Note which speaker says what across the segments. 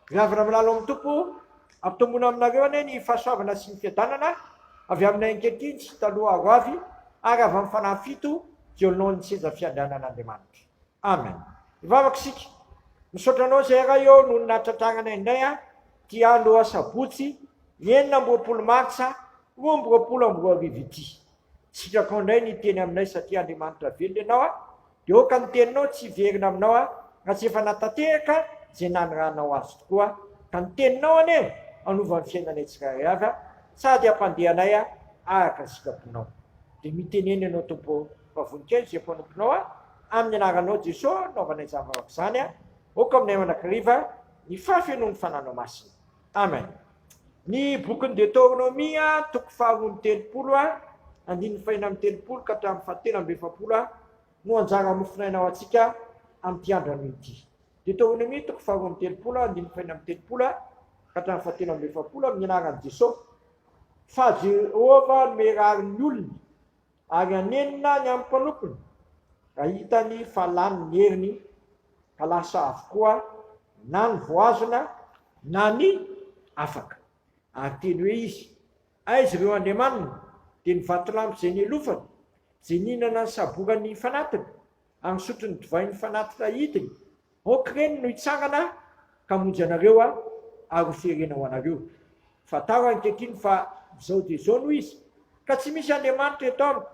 Speaker 1: Ry havana malala ao amin'ny Tompo, ampitomboina aminareo anie ny fahasoavana sy ny fiadanana avy aminay ankehitriny sy taloha ary ho avy ary avy amin'ny Fanahy fito jiolon'ny seza fiandrianan'Andriamanitra. Amen. Hivavaka isika. Misaotra Anao izay Ray ô noho ny nahatratrarana indray ity andro asabotsy 26 martsa 2022 ity. Sitrakao indray ny hiteny aminay satria Andriamanitra velona Ianao a, dia aoka ny teninao tsy hiverina aminao a, raha tsy efa natanteraka izay nanirahanao azy tokoa, ka ny teninao anie hanova ny fiainanay tsirairay avy a, sady hampandeha anay a araka ny sitraponao. Dia mitenena Ianao Tompo ô, fa voninkazo izay mpanomponao a, amin'ny anaranao Jeso anaovanay izany vavaka izany a, aoka aminay mandrakariva ny fahafenoan'ny Fananao Masina. Amen. Ny bokin'ny Deoteronomia, toko faharoa amby telopolo, andininy fahenina amby telopolo ka hatramin'ny fahatelo amby efapolo no anjara mofonaina ho antsika amin'ity andro anio ity. Deoteronomia, toko faharoa amby telopolo, andininy fahenina amby telopolo ka hatramin'ny fahatelo amby efapolo, amin'ny anaran'i Jesosy. Fa Jehovah hanome rariny ny olony, ary hanenina ny amin'ny mpanompony, raha hitany fa lany ny heriny, ka lasa avokoa na ny voazona na ny afaka. Ary teny hoe izy, Aiza ireo andriamaniny, dia ny vatolampy izay nialofany, izay nihinana ny saboran'ny fanatiny, ary nisotro ny divain'ny fanatitra hidiny? Aoka ireny no hitsangana ka hamonjy anareo aho, ary ho firenena ho anareo. Fantaro ankehitriny fa izao dia izao no izy, ka tsy misy andriamanitra eto amiko.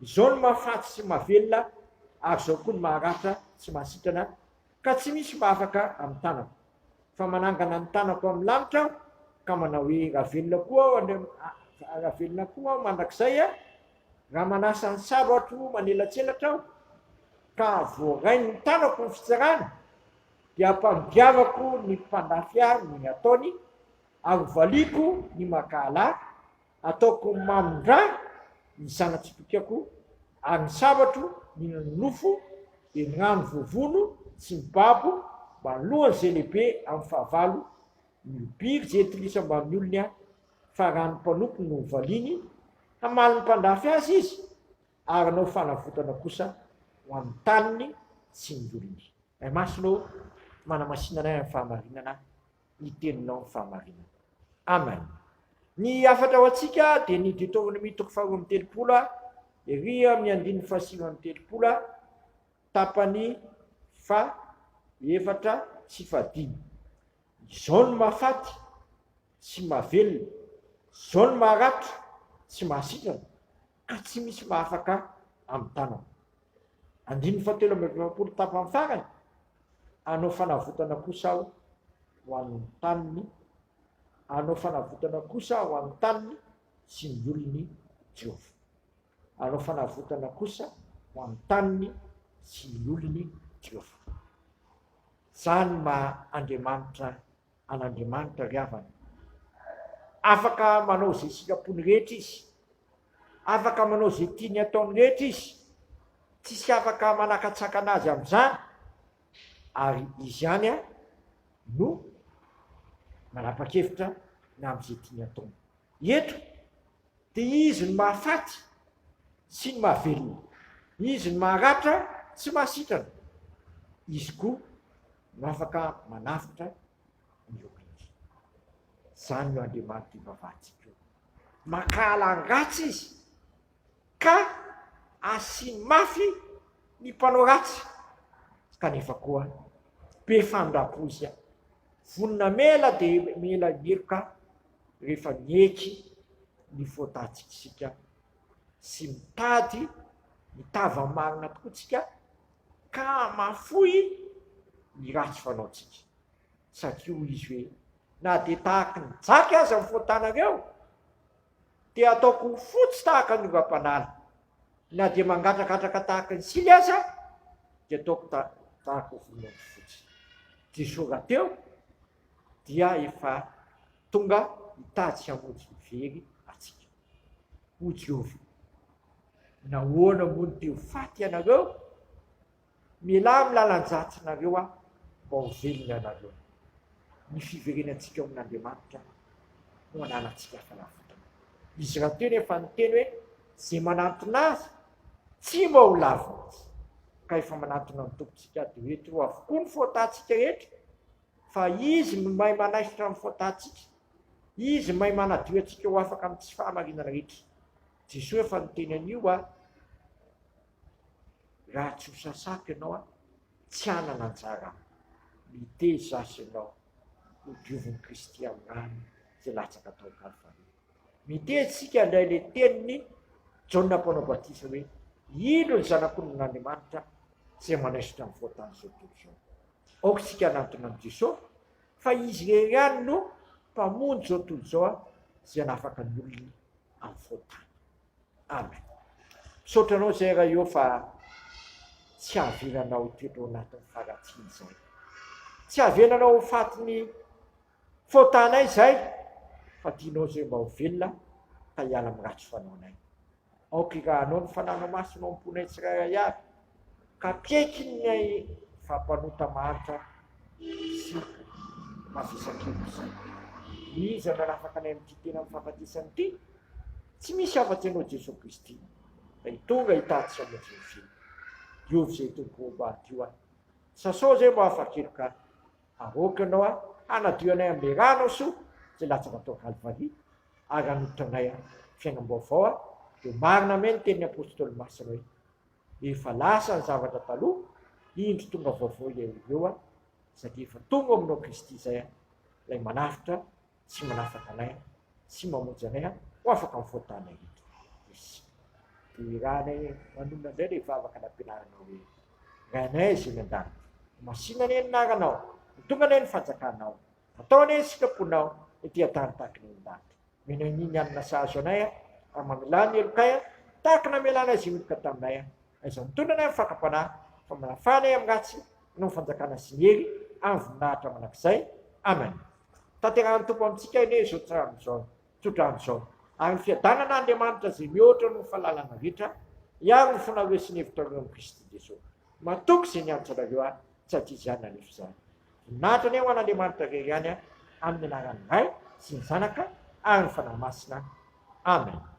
Speaker 1: Izao no mahafaty sy mahavelona, ary izao koa no maharatra sy mahasitrana, ka tsy misy mahafaka amin'ny tanako. Fa manangana ny tanako amin'ny lanitra aho, ka manao hoe, Raha velona koa aho, raha velona koa aho mandrakizay, raha manasa ny sabatro manelatselatra aho, ka voarain'ny tanako ny fitsarana, dia hampandiavako ny mpandafy ahy noho ny ataony, ary hovaliako ny mankahala ahy, ataoko mamindra ny zana-tsipìkako, ary ny sabatro mihinana ny nofo, dia ny rano voavono sy ny babo, mba hanoloan'izay lehibe amin'ny fahavalo, ny hobiry jentilisa mbamin'ny olony aho, fa raha ny mpanompony no hovaliany, hamaly ny mpandafy azy izy, ary hanao fanavotana kosa ho an'ny taniny sy ny olony. Ray Masina ô, manamasina anay amin'ny fahamarinana, ny teninao ny fahamarinana. Amen. Ny hafatra ho antsika dia ny Deuteronomie toko faharoa amby telopolo ery amin'ny andininy fahasivy amby telopolo tapany fa efatra sy fahadimy. Izao no mahafaty sy mahavelona, izao no maharatra sy mahasitrana, ka tsy misy mahafaka amin'ny tanana. Andininy fahatelo amby efapolo tapany farany, Hanao fanavotana kosa aho ho an'ny taniny, hanao fanavotana kosa ho an'ny taniny sy ny olony Jehovah. Hanao fanavotana kosa ho an'ny taniny sy ny olony Jehovah. Izany maha Andriamanitra an'Andriamanitra ry havana. Afaka manao izay sitrapony rehetra izy. Afaka manao izay tiany ataony rehetra izy. Tsisy afaka manakatsakana azy amin'izany. Ary izy ihany no manapa-kevitra ny amin'izay tiany ataony. Eto dia izy no mahafaty sy ny mahavelona. Izy no maharatra sy mahasitrana. Izy koa no afaka manavotra ny olony. Izany no Andriamanitra ivavahantsika io. Mankahala ny ratsy izy ka asiany mafy ny mpanao ratsy, kanefa koa be famindram-po izy. Vonona hamela dia mela heloka rehefa miaiky ny faotantsika isika sy mitady ny tava marina tokoa tsika ka mahafoy ny ratsy fanaontsika. Satria hoy izy hoe, na dia tahaky ny jaky aza ny faotanareo, dia ataoko ho fotsy tahaka ny oram-panala, na dia mangatrakatraka tahaka ny sily aza, dia ataoko tahaka ho volonondry fotsy. Jesoa rahateo dia efa tonga hitady sy hamonjy ny very antsika. Hoy Jehovah, Nahoana moa no te ho faty ianareo? Mialà amin'ny lalan-dratsinareo aho mba ho velona ianareo. Ny fiverenantsika ao amin'Andriamanitra no ananantsika fanavotana. Izy rahateo nefa niteny hoe izay manantona azy tsy mba ho laviny izy. Ka efa manantona ny Tompontsika dia ho eto avokoa ny fahotantsika rehetra. Fa Izy no mahay manaisotra amin'ny fahotantsika. Izy mahay manadio antsika ho afaka amin'ny tsy fahamarinana rehetra. Jesoa efa niteny an'io a, raha tsy ho sasako ianao a, tsy hanana anjara amiko. Miteza azy ianao, ho diovin'i Kristy amin'ny rany izay latsaka tao Kalvary. Miteza isika handray ilay tenin'i Jaona Mpanao Batisa hoe, Indro ny Zanak'ondrin'Andriamanitra izay manaisotra ny fahotan'izao tontolo izao. Aoka isika hanantona an'i Jesoa fa Izy irery ihany no Mpamonjy izao tontolo izao izay hanafaka ny olony amin'ny fahotana. Amen. Misaotra anao izay Ray ô fa tsy havelanao hitoetra ao anatin'ny faharatsiana izay. Tsy havelanao ho fatin'ny fahotanay izay fa tianao izay mba ho velona ka hiala amin'ny ratsy fanaonay. Aoka hirahanao ny Fananao Masina ao am-ponay tsirairay avy, ka ampiaikinay fa mpanota mahantra sy mavesa-keloka izay. Iza no hanafaka anay amin'ity tena amin'ny fahafatesana ity? Tsy misy afa-tsy Ianao Jesoa Kristy, Ilay tonga hitady sy hamonjy ny very. Diovy izay Tompo ô mba hadio ahy. Sasao izay mba ho afa-keloka ahy. Aoka Ianao hanadio anay amin'ny ranao soa izay latsaka tao Kalvary. ary hanolotra anay fiainam-baovao aho, dia marina amey ny tenin'ny Apostoly Masina hoe, Efa lasa ny zavatra taloha, indro tonga vaovao ireo aho, satria efa tonga ao aminao Kristy izay aho, ilay manafotra sy manafaka anay sy mamonjy anay ho afaka amin'ny fahotanay rehetra. Yes. Dia irahanay manonona indray ilay vavaka nampianarinao hoe, Rainay izay any an-danitra, masina anie ny anaranao, ho tonga anie ny fanjakanao, Atao anie ny sitraponao ety an-tany tahaka ny any an-danitra. Omena an'i ny hanina sahaza anay ary mamelà ny helokay tahaka ny namelanay izay meloka taminay. Aiza mitondra anay amin'ny fakam-panahy fa manafaha anay amin'ny ratsy noho ny fanjakana sy ny hery ary ny voninahitra mandrakizay. Amen. Tanterahan'ny Tompo amintsika anie izao tsirano izao, tsodrano izao, ary ny fiadanana Andriamanitra izay mihoatra noho ny fahalalana rehetra, hiaro ny fonareo sy ny hevitrareo amin'i Kristy Jesosy. Matoky izay niantso anareo aho, tsy adizy ihany nanefa izany. Voninahitra anie ho an'Andriamanitra irery ihany amin'ny anaran'ny Ray sy ny Zanaka ary ny Fanahy Masina. Amen.